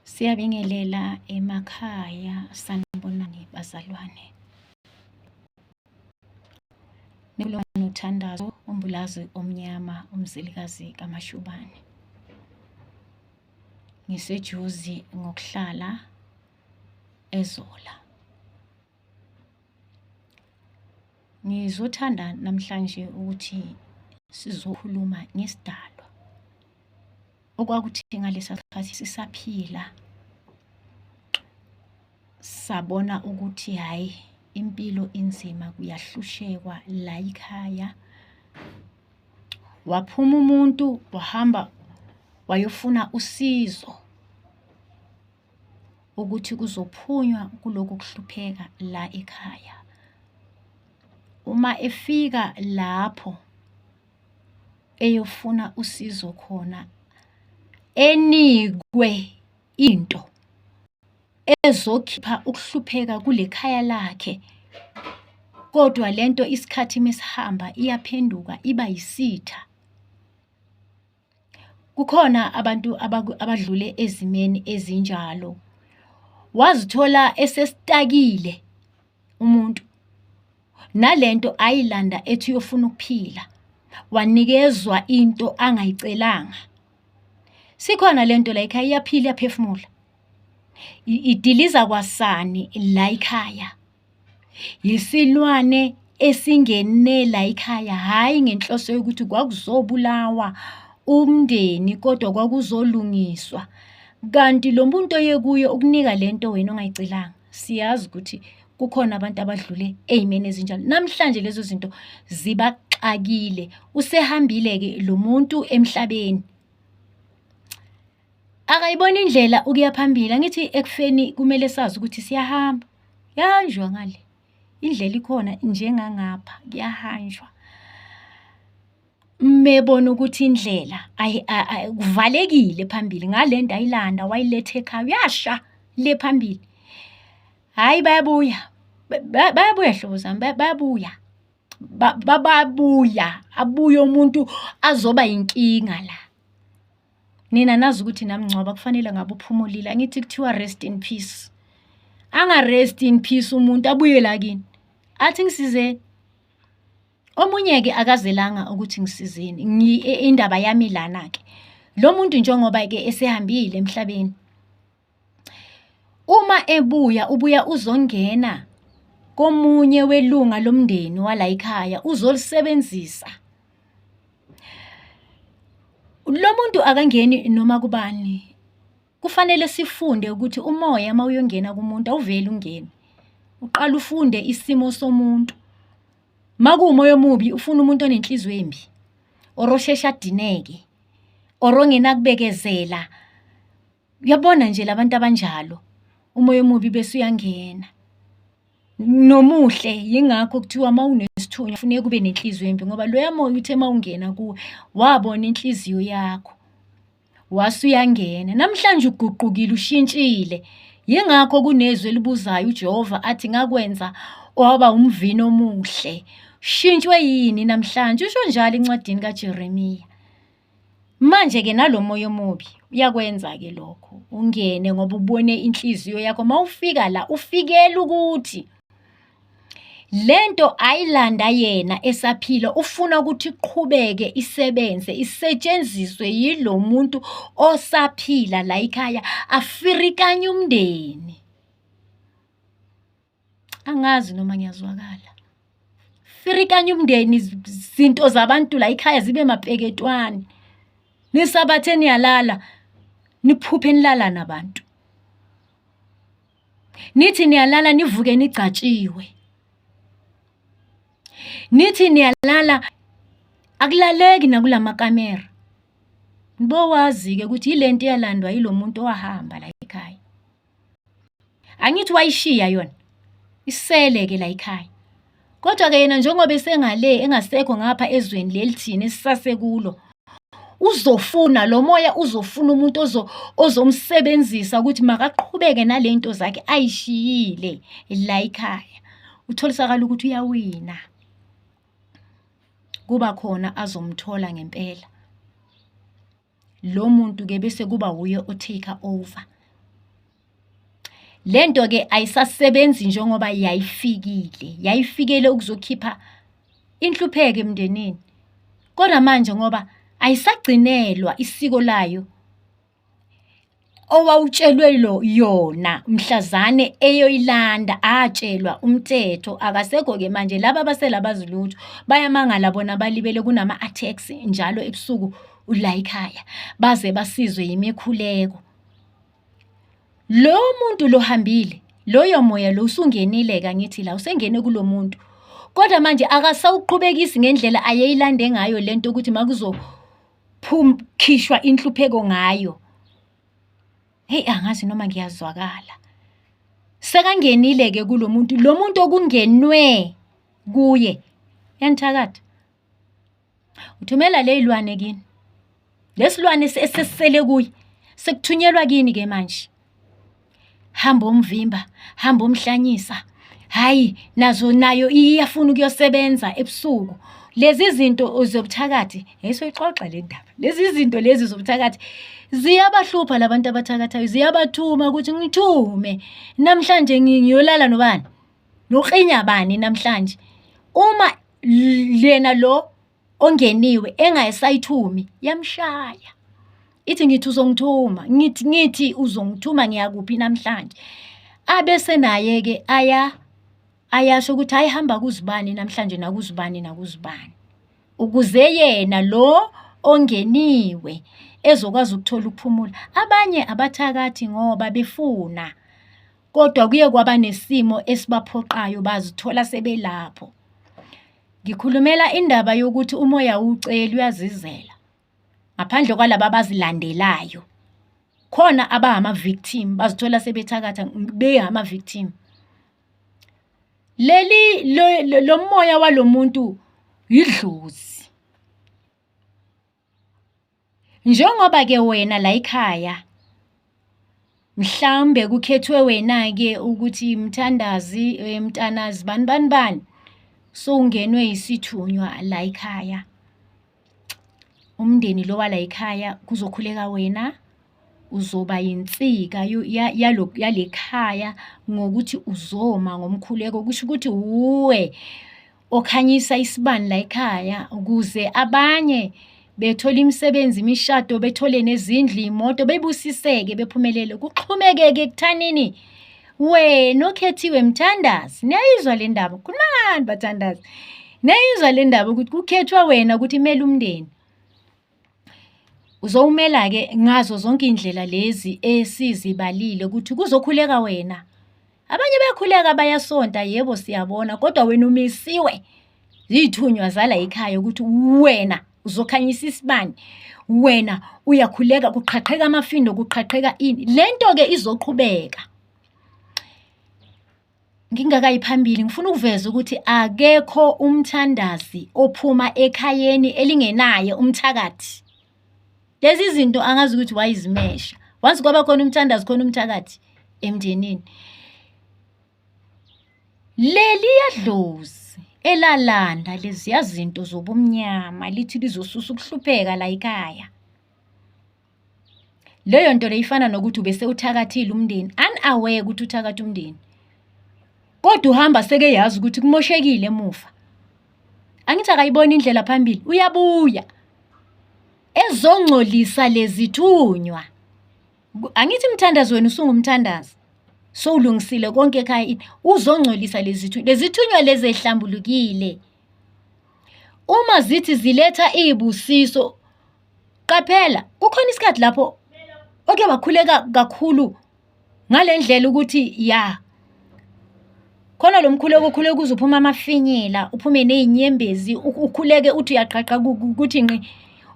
Siyabingelela emakhaya, sanibonani bazalwane. Nothandazo uMbulazi omnyama uMzilikazi kaMashubane. NgiseJozi ngokuhlala eZola. Ngizothanda namhlanje ukuthi sizokhuluma ngesidalwa okwakuthi ngalesa sikhathi sisaphila sabona ukuthi hhayi impilo inzima kuyahlushekwa la ekhaya. Waphuma umuntu wahamba wayofuna usizo ukuthi kuzophunywa kulokhu kuhlupheka la ekhaya. Uma efika lapho eyofuna usizo khona enikwe into ezokhipha ukuhlupheka kule khaya lakhe, kodwa lento isikhathi mesihamba iyaphenduka iba yisitha. Kukhona abantu abadlule ezimeni ezinjalo. Wazithola esesitakile umuntu nalento ayilanda ethi uyofuna ukuphila, wanikezwa into angayicelanga. Sikhona lento la ekhaya iyaphila iyaphefumula, idiliza kwasani la ekhaya. Yisilwane esingene layikhaya, hhayi ngenhloso yokuthi kwakuzobulawa umndeni kodwa kwakuzolungiswa. Kanti lo muntu oye kuye ukunika le nto wena ongayicelanga, siyazi ukuthi kukhona abantu abadlule ey'meni ezinjalo. Namhlanje lezo zinto zibaxakile. Usehambile-ke lo muntu emhlabeni. Akayiboni indlela ukuya phambili. Angithi ekufeni kumele sazi ukuthi siyahamba, kuyahanjwa ngale. Indlela ikhona njengangapha, kuyahanjwa. Mebona ukuthi indlela kuvalekile phambili ngale nto ayilanda wayiletha ekhaya, uyasha le phambili. Hhayi bayabuya, bayabuya y'hlobo zami, bayabuya. Babuya, abuye umuntu azoba yinkinga la. Nina nazi ukuthi namngcwaba kufanele ngabe uphumulile. Angithi kuthiwa rest in peace. Anga-rest in peace umuntu abuye la kini athi ngisizeni. Omunye-ke akazelanga ukuthi ngisizeni, indaba yami ilana-ke. Lo muntu njengoba-ke esehambile emhlabeni, uma ebuya ubuya uzongena komunye welunga lomndeni walayikhaya uzolisebenzisa. Lo muntu akangeni noma kubani. Kufanele sifunde ukuthi umoya uma uyongena kumuntu awuveli ungene. Uqala ufunde isimo somuntu. Uma kuwumoya omubi ufuna umuntu onenhliziyo embi or osheshe adineke or ongenakubekezela. Uyabona nje la bantu abanjalo, umoya omubi bese uyangena. Nomuhle yingakho kuthiwa uma unesithunywa kufuneka ube nenhliziyo embi ngoba loya moya uthe uma ungena kuwe wabona inhliziyo yakho wase uyangena. Namhlanje uguqukile ushintshile. Yingakho kunezwi elibuzayo uJehova athi ngakwenza waba umvini omuhle. Shintshwe yini namhlanje? Usho njalo encwadini kaJeremiya. Manje-ke nalo moya omubi uyakwenza-ke lokho, ungene ngoba ubone inhliziyo yakho. Uma ufika la ufikela ukuthi le nto ayilanda yena esaphila ufuna ukuthi iqhubeke isebenze, isetshenziswe yilo muntu osaphila la ekhaya, afirikanye umndeni. Angazi noma ngiyazwakala. Firikanya umndeni izinto zabantu la ekhaya zibe mapeketwane. Nisabathe niyalala, niphuphe nilala nabantu. Nithi niyalala nivuke nigcatshiwe. Nithi niyalala akulaleki nakulamakamera. Nibowazi-ke ukuthi yilento eyalandwa yilo muntu owahamba la ekhaya. Angithi wayishiya yona, isele-ke la ekhaya. Kodwa-ke yena njengoba esengale engasekho ngapha ezweni leli thina esisasekulo, uzofuna lo moya uzofuna umuntu ozomsebenzisa ukuthi makaqhubeke nale nto zakhe ayishiyile la ekhaya. Utholisakala ukuthi uyawina, kuba khona azomthola ngempela. Lo muntu-ke bese kuba wuye o-take-a over. Le nto-ke ayisasebenzi njengoba yayifikile, yayifikele ukuzokhipha inhlupheko emndenini. Kodwa manje ngoba ayisagcinelwa isiko layo owawutshelwe yona mhlazane eyoyilanda atshelwa umthetho akasekho-ke manje laba abasele abazi lutho bayamangala bona balibele kunama-attacks njalo ebusuku la ekhaya baze basizwe yimikhuleko. Lo muntu lo hambile, loyo moya lo usungenile-ke angithi la, usengene kulo muntu. Kodwa manje akasawuqhubekisi ngendlela ayeyilande ngayo le nto ukuthi makuzokhishwa inhlupheko ngayo. Hheyi angazi noma ngiyazwakala. Sekangenile-ke kulo muntu, lo muntu okungenwe kuye uyanithakatha. Uthumela ley'lwane kini. Lesilwane esesisele kuye sekuthunyelwa kini ke manje. Hamba omvimba, hamba omhlanyisa. Hhayi nazo nayo iyafuna ukuyosebenza ebusuku. Lezi zinto zobuthakathi, hey soyixoxa le ndaba. Lezi zinto lezi zobuthakathi ziyabahlupha labantu abathakathayo, ziyabathuma ukuthi ngithume namhlanje ngiyolala nobani? Noklinya bani namhlanje? Uma yena lo ongeniwe engayisayithumi yamshaya. Ithi ngithi uzongithuma, ngithi ngithi uzongithuma ngiyakuphi namhlanje. Abese naye-ke aya ayasho ukuthi hhayi hamba kuzibani namhlanje nakuzibani nakuzibani. Ukuze yena lo ongeniwe ezokwazi ukuthola ukuphumula. Abanye abathakathi ngoba befuna. Kodwa kuye kwaba nesimo esibaphoqayo bazithola sebelapho. Ngikhulumela indaba yokuthi umoya awuceli uyazizela. Ngaphandle kwalaba abazilandelayo. Khona abangama-victim bazithola sebethakatha bengama-victim. Leli lo moya walo muntu yidlozi. Njengoba-ke wena la ekhaya mhlawumbe kukhethwe wena-ke ukuthi mthandazi mntana zibani bani bani, sowungenwe yisithunywa la ekhaya. Umndeni lo wala ekhaya kuzokhuleka wena, uzoba yinsika yale khaya ngokuthi uzoma ngomkhuleko, kusho ukuthi wuwe okhanyisa isibani la ekhaya ukuze abanye bethole imisebenzi, imishado, bethole nezindlu, iy'moto, bebusiseke, bephumelele. Kuxhomekeke ekuthanini wena okhethiwe mthandazi. Niyayizwa le ndaba? Khuluma ngani bathandazi? Niyayizwa le ndaba ukuthi kukhethwa wena ukuthi imele umndeni. Uzowumela-ke ngazo zonke iy'ndlela lezi esizibalile ukuthi kuzokhuleka wena. Abanye bayakhuleka bayasonta, yebo siyabona, kodwa wena umisiwe ziy'thunywa zala ekhaya ukuthi wena uzokhanyisa isibani, wena uyakhuleka, kuqhaqheka amafindo, kuqhaqheka ini. Le nto-ke izoqhubeka. Ngingakayi phambili ngifuna ukuveza ukuthi akekho umthandazi ophuma ekhayeni elingenaye umthakathi. Lezi zinto angazi ukuthi wayizimesha. Once kwaba khona umthandazi khona umthakathi emndenini. Leliya dlozi elalanda leziya zinto zobumnyama lithi lizosusa ukuhlupheka la ekhaya. Leyo nto leyo ifana nokuthi ubese uthakathile umndeni, unaware ukuthi uthakatha umndeni. Kodwa uhamba sekeyazi ukuthi kumoshekile emuva. Angithi akayiboni indlela phambili, uyabuya ezongcolisa lezithunywa. Angithi mthandazi wena usungumthandazi. Sowulungisile konke ekhaya uzongcolisa lezithunywa. Lezithunywa lezi ehlambulukile. Uma zithi ziletha izibusiso qaphela kukhona isikhathi lapho oke wakhuleka kakhulu ngale ndlela ukuthi ya khona lo mkhuleko ukhuleka uze uphume amafinyela uphume ney'nyembezi ukhuleke uthi uyaqhaqha ukuthi nqi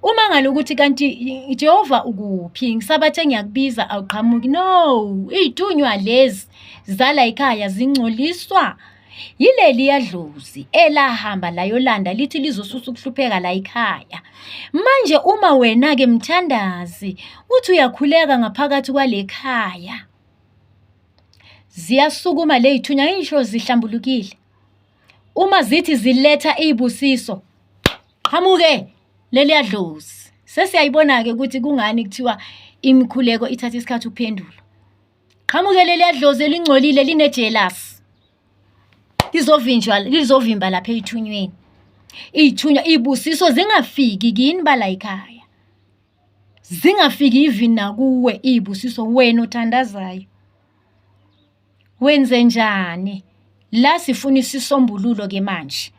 uma ngale ukuthi kanti Jehova ukuphi ngisabathe ngiyakubiza awuqhamuki no iy'thunywa lezi zala ekhaya zingcoliswa Yileliya dlozi elahamba layolanda lithi lizosusa ukuhlupheka la ekhaya. Manje uma wena-ke mthandazi uthi uyakhuleka ngaphakathi kwale khaya, ziyasukuma ley'thunywa ngisho zihlambulukile. Uma zithi ziletha iy'busiso, qhamuke leliya dlozi. Sesiyayibona-ke ukuthi kungani kuthiwa imikhuleko ithatha isikhathi ukuphendulwa. Qhamuke leliya dlozi elingcolile line-jealous. Lizovinjwa, lizovimba lapha ey'thunyweni. Iy'thunywa, iy'busiso zingafiki kini balayikhaya. Zingafiki even nakuwe iy'busiso wena othandazayo. Wenzenjani? La sifuna isisombululo ke manje.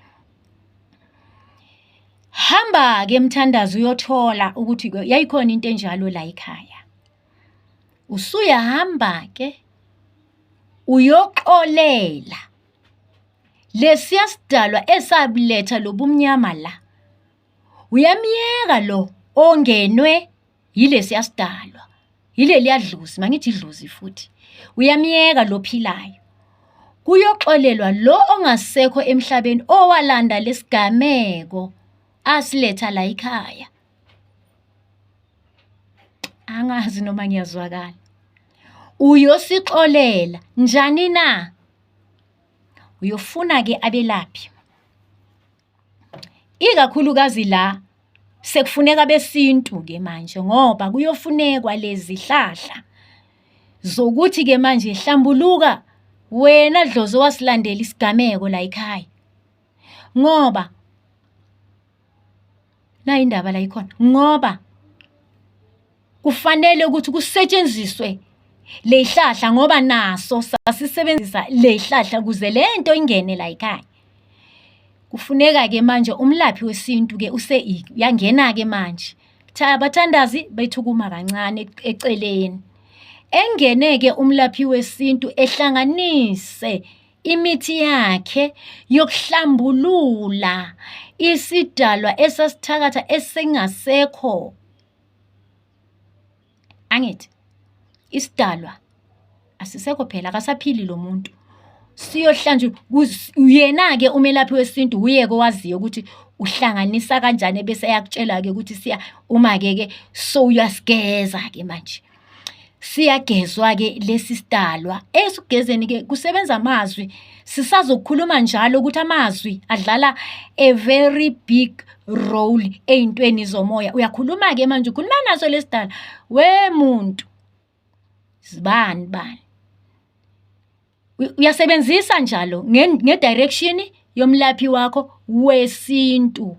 Hamba-ke mthandazo uyothola ukuthi yayikhona into enjalo la ekhaya. Usuyahamba-ke uyoxolela lesiya sidalwa esabuletha lobumnyama la. Uyamyeka lo ongenwe yilesiya sidalwa, yileliya dlozi, mangithi idlozi futhi. Uyamyeka lo ophilayo. Kuyoxolelwa lo ongasekho emhlabeni owalanda lesigameko asiletha la ekhaya. Angazi noma ngiyazwakala. Uyosixolela njani na? Uyofuna-ke abelaphi. Ikakhulukazi la sekufuneka abesintu-ke manje ngoba kuyofunekwa lezi hlahla zokuthi-ke manje hlambuluka wena dlozi owasilandela isigameko la ekhaya. Ngoba nayi indaba la ikhona ngoba kufanele ukuthi kusetshenziswe leyihlahla ngoba naso sasisebenzisa leyihlahla ukuze le nto ingene la ekhaya. Kufuneka-ke manje umlaphi wesintu-ke uyangena-ke manje. Abathandazi bethi ukuma kancane eceleni. Engene-ke umlaphi wesintu ehlanganise imithi yakhe yokuhlambulula isidalwa esasithakatha esingasekho. Angithi isidalwa asisekho phela, akasaphili lo muntu. Siyohlanjwa yena-ke umelaphi wesintu wuye-ke owaziyo ukuthi uhlanganisa kanjani ebese eyakutshela-ke ukuthi siya uma-ke ke sowuyasigeza-ke manje. Siyagezwa-ke lesi sidalwa. Esikugezeni-ke kusebenza amazwi. Sisazokhuluma njalo ukuthi amazwi adlala a very big role ey'ntweni zomoya. Uyakhuluma-ke manje, ukhuluma naso lesi sidalwa. We muntu, zibani bani. Uyasebenzisa njalo nge-direction yomlaphi wakho wesintu.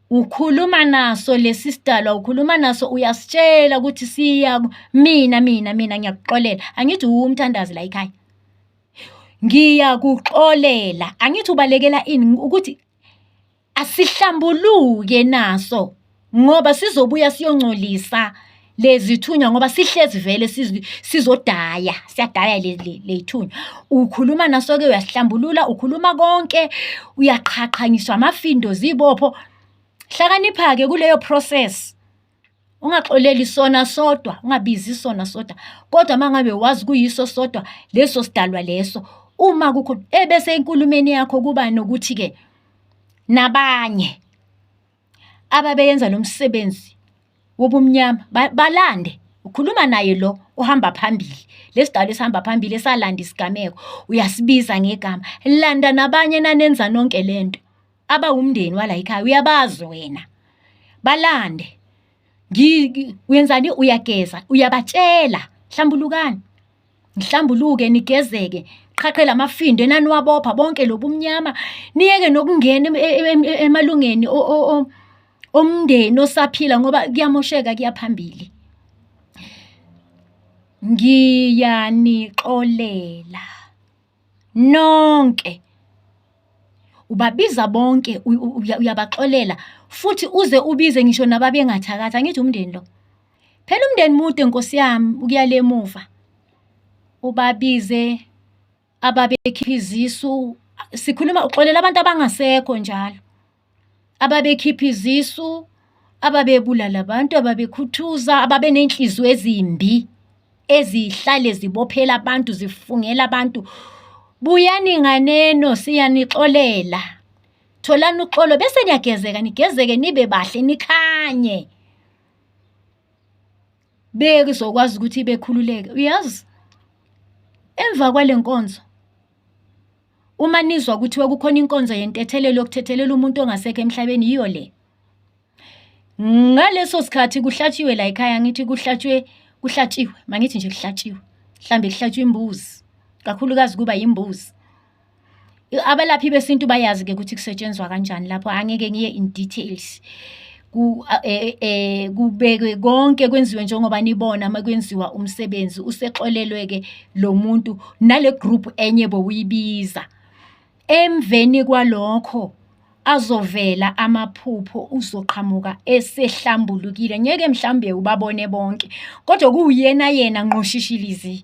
Ukhuluma naso lesi sidalwa, ukhuluma naso uyasitshela ukuthi siya mina mina mina ngiyakuxolela. Angithi uwumthandazi la ekhaya. Ngiyakuxolela. Angithi ubalekela ini? Ukuthi asihlambuluke naso ngoba sizobuya siyongcolisa lezithunywa ngoba sihlezi vele sizodaya, siyadaya ley'thunywa. Ukhuluma naso-ke uyasihlambulula, ukhuluma konke, uyaqhaqhanyiswa amafindo, zibopho. Hlakanipha-ke kuleyo process. Ungaxoleli sona sodwa, ungabizi sona sodwa, kodwa uma ngabe wazi kuyiso sodwa leso sidalwa leso, uma kukhona ebese enkulumeni yakho kuba nokuthi-ke nabanye ababeyenza lo msebenzi wobumnyama balande. Ukhuluma naye lo ohamba phambili, lesidalwa esihamba phambili esalanda isigameko, uyasibiza ngegama. Landa nabanye nanenza nonke lento, abawumndeni wala ekhaya uyabazi wena, balande. Wenzani? Uyageza, uyabatshela, hlambulukani. Nihlambuluke, nigezeke, qhaqhe lamafindo enaniwabopha bonke lobumnyama, niyeke nokungena emalungeni omndeni osaphila ngoba kuyamosheka kuya phambili. Ngiyanixolela nonke. Ubabiza bonke uyabaxolela futhi uze ubize ngisho nababengathakathi, angithi umndeni lo. Phela umndeni mude nkosi yami ukuya le emuva. Ubabize ababekhipha izisu, sikhuluma uxolela abantu abangasekho njalo. Ababekhipha izisu, ababebulala abantu, ababekhuthuza, ababeney'nhliziyo ezimbi ezihlale zibophela abantu, zifungela abantu. Buyani nganeno siyanixolela. Tholani uxolo bese niyagezeka, nigezeke nibe bahle nikhanye. Bekuzokwazi ukuthi bekhululeke. Uyazi, emva kwale nkonzo, uma nizwa kuthiwa kukhona inkonzo yentethelelo yokuthethelela umuntu ongasekho emhlabeni, yiyo le. Ngaleso sikhathi kuhlatshiwe la ekhaya, ngithi kuhlatshwe Kuhlatshiwe, mangithi nje kuhlatshiwe. Mhlambe kuhlatshwa imbuzi, kakhulukazi kuba yimbuzi. Abalaphi besintu bayazi-ke ukuthi kusetshenzwa kanjani lapho, angeke ngiye in details. Kubekwe konke kwenziwe njengoba nibona uma kwenziwa umsebenzi, usexolelwe-ke lo muntu nale group enye bowuyibiza. Emveni kwalokho azovela amaphupho uzoqhamuka esehlambulukile. Ngeke mhlawumbe ubabone bonke, kodwa kuwuyena yena ngqo shishilizi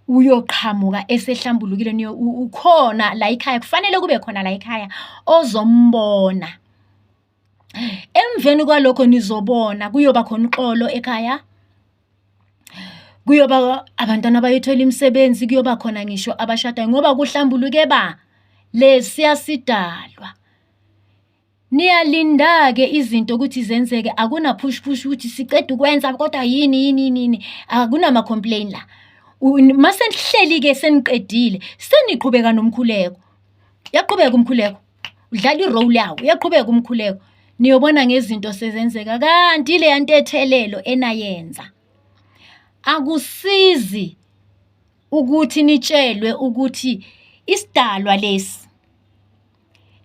uyoqhamuka esehlambulukile. Ukhona la ekhaya, kufanele kube khona la ekhaya ozombona. Emveni kwalokho nizobona kuyoba khona uxolo ekhaya, kuyoba abantwana bayothola imisebenzi, kuyoba khona ngisho abashadayo ngoba kuhlambuluke ba lesiya sidalwa. Niyalinda-ke izinto ukuthi zenzeke, akuna push push ukuthi siceda ukwenza kodwa yini yini yini yini, akunama-complain la. Mase nihleli-ke seniqedile, seniqhubeka nomkhuleko. Uyaqhubeka umkhuleko, udlala i-role yawo, uyaqhubeka umkhuleko. Niyobona ngezinto sezenzeka kanti leya ntethelelo enayenza akusizi ukuthi nitshelwe ukuthi isidalwa lesi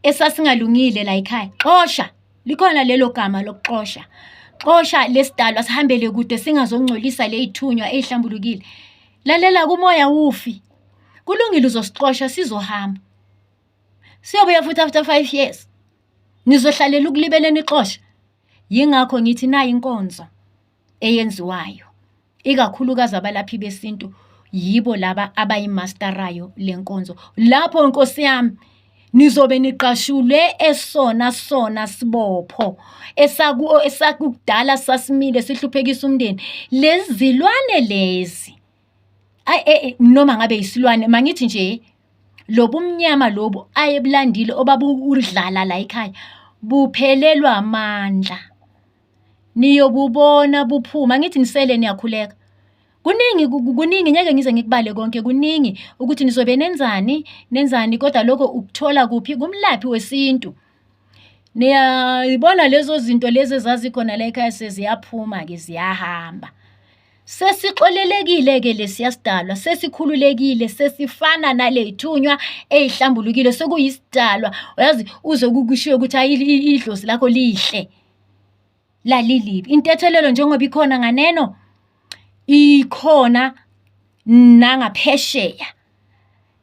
esasingalungile la ekhaya, xosha, likhona lelo gama lokuxosha. Xosha lesidalwa sihambele kude singazongcolisa ley'thunywa ey'hlambulukile. Lalela kumoya awufi. Kulungile uzosixosha sizohamba. Siyobuya futhi after 5 years. Nizohlalela ukulibele nixosha. Yingakho ngithi nayi inkonzo eyenziwayo. Ikakhulukazi abalaphi besintu yibo laba abayimastarayo le nkonzo. Lapho Nkosi yami nizobe niqashulwe esona sona sibopho esakudala sasimile sihluphekisa umndeni. Lezi zilwane lezi noma ngabe isilwane mangithi nje lobumnyama lobu ayebulandile obabudlala la ekhaya buphelelwa amandla. Niyobubona buphuma, angithi nisele niyakhuleka. Kuningi kuningi ngeke ngize ngikubale konke kuningi ukuthi nizobe nenzani nenzani kodwa lokho ukuthola kuphi kumlaphi wesintu. Niyayibona lezo zinto lezi ezazikhona la ekhaya seziyaphuma-ke ziyahamba. Sesixolelekile-ke lesiya sidalwa, sesikhululekile, sesifana naley'thunywa ey'hlambulukile, sekuyisidalwa. Uyazi uze kushiwo ukuthi hhayi idlozi lakho lihle, lalilibi. Intethelelo njengoba ikhona nganeno, ikhona nangaphesheya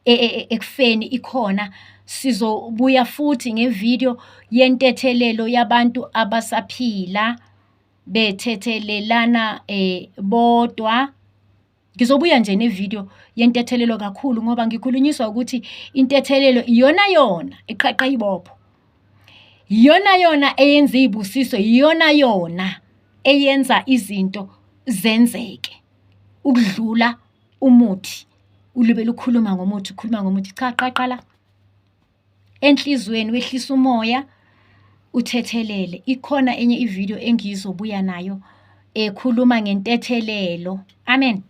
ekufeni ikhona. Sizobuya futhi ngevidiyo yentethelelo yabantu abasaphila bethethelelana bodwa. Ngizobuya nje nevidiyo yentethelelo kakhulu ngoba ngikhulunyiswa ukuthi intethelelo iyona yona eqhaqha ibopho. Iyona yona eyenza iy'busiso, iyona yona eyenza izinto zenzeke ukudlula umuthi. Ulibele ukhuluma ngomuthi, ukhuluma ngomuthi, cha qaqala enhliziyweni wehlisa umoya uthethelele. Ikhona enye ividiyo engizobuya nayo ekhuluma ngentethelelo. Amen.